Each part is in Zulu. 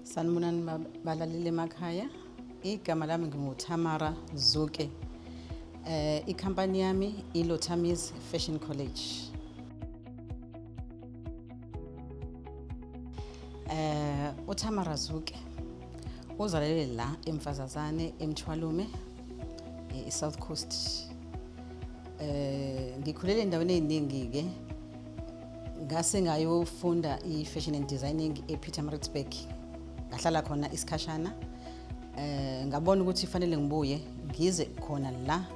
Sanibonani balaleli emakhaya. Igama lami nginguTamara Zuke. Ikhampani yami iLotamis Fashion College. UTamara Zuke uzalelwe la eMfazazane eMthwalume eSouth Coast. Ngikhulele endaweni eziningi ke ngase ngayofunda i-fashion and designing ePietermaritzburg, ngahlala khona isikhashana. Ngabona ukuthi fanele ngibuye ngize khona la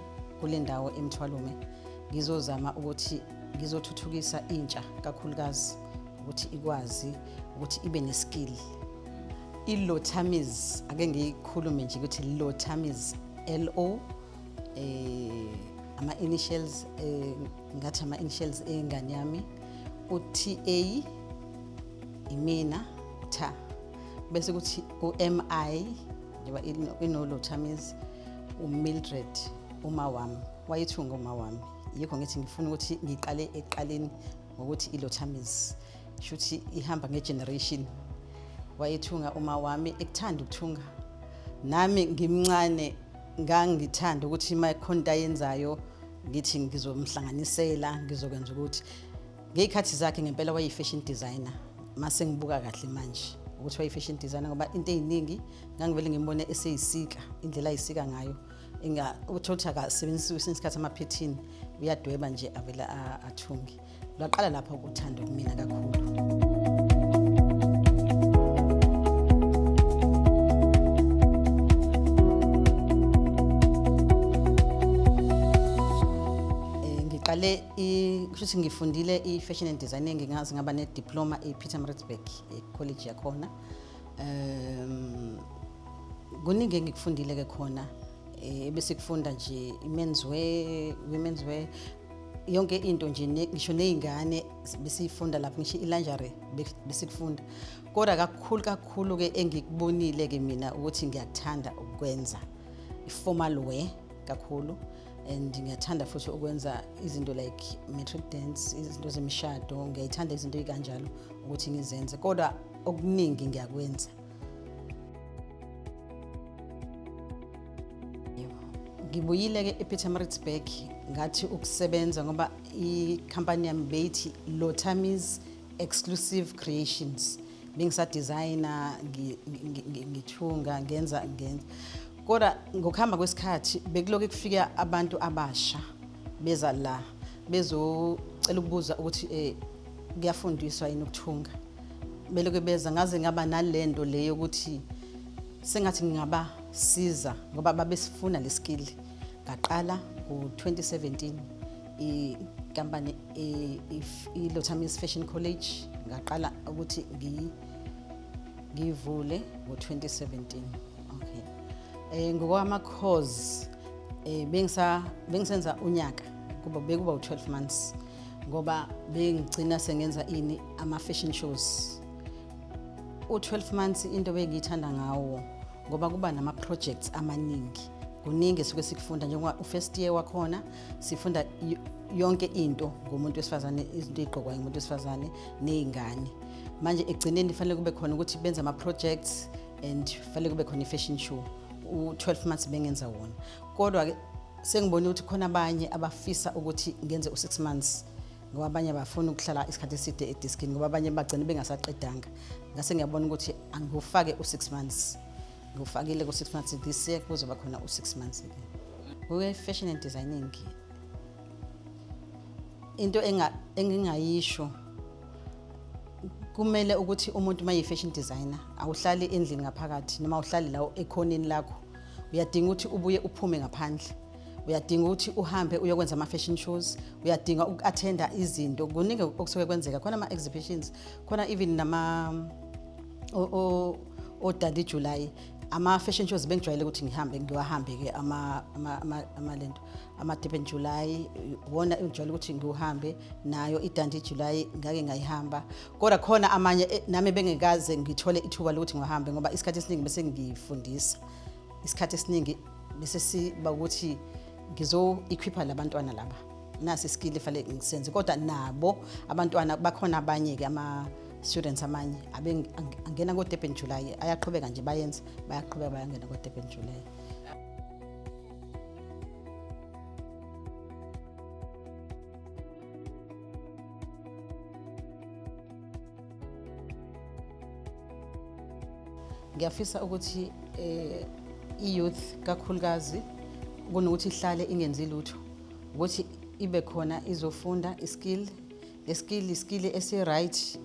kule ndawo eMthwalume, ngizozama ukuthi ngizothuthukisa intsha kakhulukazi ukuthi ikwazi ukuthi ibe neskill. I-Lotamis, ake ngiyikhulume nje ukuthi Lotamis, L O ama-initials, ngathi ama-initials engane yami, u-T A imina tha, bese kuthi u-M I njengoba ino-Lotamis, uMildred uma wami wayethunga uma wami. Yikho ngithi ngifuna ukuthi ngiqale ekuqaleni ngokuthi iLotamis shuthi ihamba ngegeneration. Wayethunga uma wami, ekuthanda ukuthunga, nami ngimncane ngangithanda ukuthi uma khona into ayenzayo ngithi ngizomhlanganisela, ngizokwenza ukuthi ngey'khathi zakhe ngempela wayeyi-fashion designer. Mase ngibuka kahle manje ukuthi wayeyi-fashion designer, ngoba into ey'ningi ngangivele ngimbone eseyisika, indlela ayisika ngayo uthola ukuthi akasebenzisi kwesinye isikhathi amaphethini, uyadweba nje avele athunge. Lwaqala lapho uthando kumina kakhulu. Ngiqale kusho ukuthi ngifundile i-fashion and designing, ngaze ngaba ne-diploma e-Pietermaritzburg e-college yakhona. Kuningi engikufundile ke khona, bese kufunda nje i-men's wear, women's wear, yonke into nje, ngisho nezingane besiyifunda lapho, ngisho i-lingerie besikufunda. Kodwa kakhulu kakhulu ke engikubonile ke mina ukuthi ngiyakuthanda ukwenza i-formal wear kakhulu, and ngiyathanda futhi ukwenza izinto like matric dance, izinto zemishado, ngiyayithanda izinto ey'kanjalo ukuthi ngizenze, kodwa okuningi ngiyakwenza. Ngibuyile-ke ePietermaritzburg, ngathi ukusebenza ngoba ikhampani yami beyithi Lotamis Exclusive Creations. Bengisadizayina, ngithunga, ngenza. Kodwa ngokuhamba kwesikhathi bekulokhu kufika abantu abasha beza la bezocela ukubuza ukuthi kuyafundiswa yini ukuthunga. Belokhu beza, ngaze ngaba nalento le yokuthi sengathi ngingabasiza ngoba babesifuna le skill. Ngaqala ngo-2017 inkampani iLotamis Fashion College, ngaqala ukuthi ngiyivule ngo-2017. Okay. Ngokwama course bengisenza unyaka, kuba bekuba u12 months, ngoba bengigcina sengenza ini ama fashion shows. U12 months into bengiyithanda ngawo ngoba kuba nama projects amaningi, kuningi esuke sikufunda. Njengoba u-first year wakhona sifunda yonke into ngomuntu wesifazane, izinto ey'gqokwayo ngumuntu wesifazane ney'ngane. Manje ekugcineni fanele kube khona ukuthi benze ama-projects and fanele kube khona i-fashion show. U-12 months bengenza wona, kodwa-ke sengibone ukuthi khona abanye abafisa ukuthi ngenze u-6 months, ngoba abanye abafuni ukuhlala isikhathi eside ediskini, ngoba abanye bagcine bengasaqedanga. Ngase ngiyabona ukuthi angiwufake u-6 months, ngiwufakile ku-6 months. This year kuzoba khona u-6 months ke. Kuke-fashion and designing into engingayisho, kumele ukuthi umuntu uma yi-fashion designer awuhlali endlini ngaphakathi noma awuhlali la ekhoneni lakho. Uyadinga ukuthi ubuye uphume ngaphandle, uyadinga ukuthi uhambe uyokwenza ama-fashion shows, uyadinga uku-attenda izinto. Kuningi okusuke kwenzeka khona, ama-exhibitions khona, even nama oDundee July, ama-fashion shows bengijwayele ukuthi ngihambe, ngiwahambe-ke amalento ama-Durban July wona engijwayele ukuthi ngiwuhambe, nayo i-Dundee July ngake ngayihamba. Kodwa khona amanye nami bengekaze ngithole ithuba lokuthi ngiwahambe, ngoba isikhathi esiningi bese ngifundisa, isikhathi esiningi bese siba ukuthi ngizo-equipa labantwana laba, nasi iskill fanele ngisenze. Kodwa nabo abantwana bakhona abanye-ke ama students amanye angena ko-Durban July, ayaqhubeka nje, bayenza, bayaqhubeka, bayangena ko-Durban July. Ngiyafisa ukuthi i-youth kakhulukazi, kunokuthi ihlale ingenzi lutho, ukuthi ibe khona izofunda i-skill. Le skill, i-skill esi-right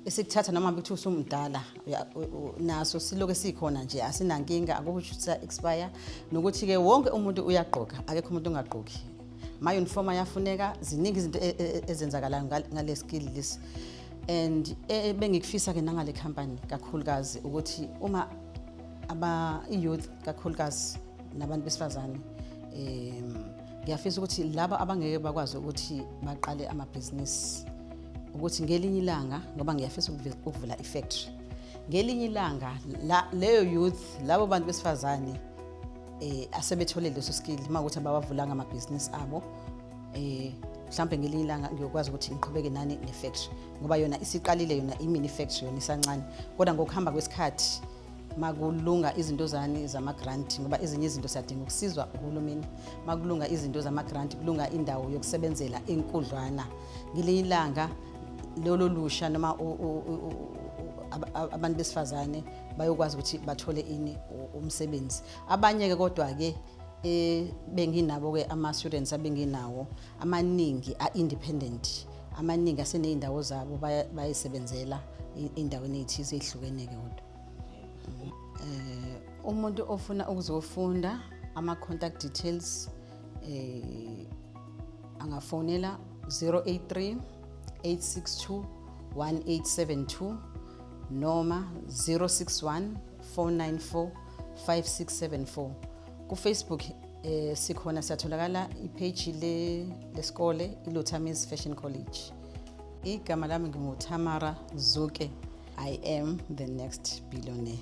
esikuthatha noma bekuthiwa usumdala, naso siloke sikhona nje, asinankinga, akukho ukuthi expire. Nokuthi-ke wonke umuntu uyagqoka, akekho umuntu ongagqoki, ma-uniform ayafuneka. Ziningi izinto ezenzakalayo ngale skill lesi. And bengikufisa-ke nangale company kakhulukazi ukuthi uma aba i-youth kakhulukazi nabantu besifazane, ngiyafisa ukuthi laba abangeke bakwazi ukuthi baqale amabhizinisi, ukuthi ngelinye ilanga, ngoba ngiyafisa ukuvula i-factory ngelinye ilanga, leyo youth, labo bantu besifazane asebethole leso skill, uma ukuthi abawavulanga amabhizinisi abo, mhlambe ngelinye ilanga ngiyokwazi ukuthi ngiqhubeke nani ne-factory, ngoba yona isiqalile yona i-mini factory, yona isancane. Kodwa ngokuhamba kwesikhathi, makulunga izinto zani zama-grant, ngoba ezinye izinto siyadinga ukusizwa uhulumeni, makulunga izinto zama-grant, kulunga indawo yokusebenzela enkudlwana, ngelinye ilanga lolo lusha noma abantu besifazane bayokwazi ukuthi bathole ini, umsebenzi. Abanye-ke kodwa-ke benginabo-ke ama-students abenginawo amaningi a-independent, amaningi aseney'ndawo zabo, bayisebenzela ey'ndaweni ey'thize ey'hlukene-ke. Kodwa umuntu ofuna ukuzofunda, ama-contact details, angafonela 083 862 1872 noma 061 494 5674. Ku-Facebook sikhona, siyatholakala, i-page le lesikole iLuthamis Fashion College. Igama lami nginguTamara Zuke. I am the next billionaire.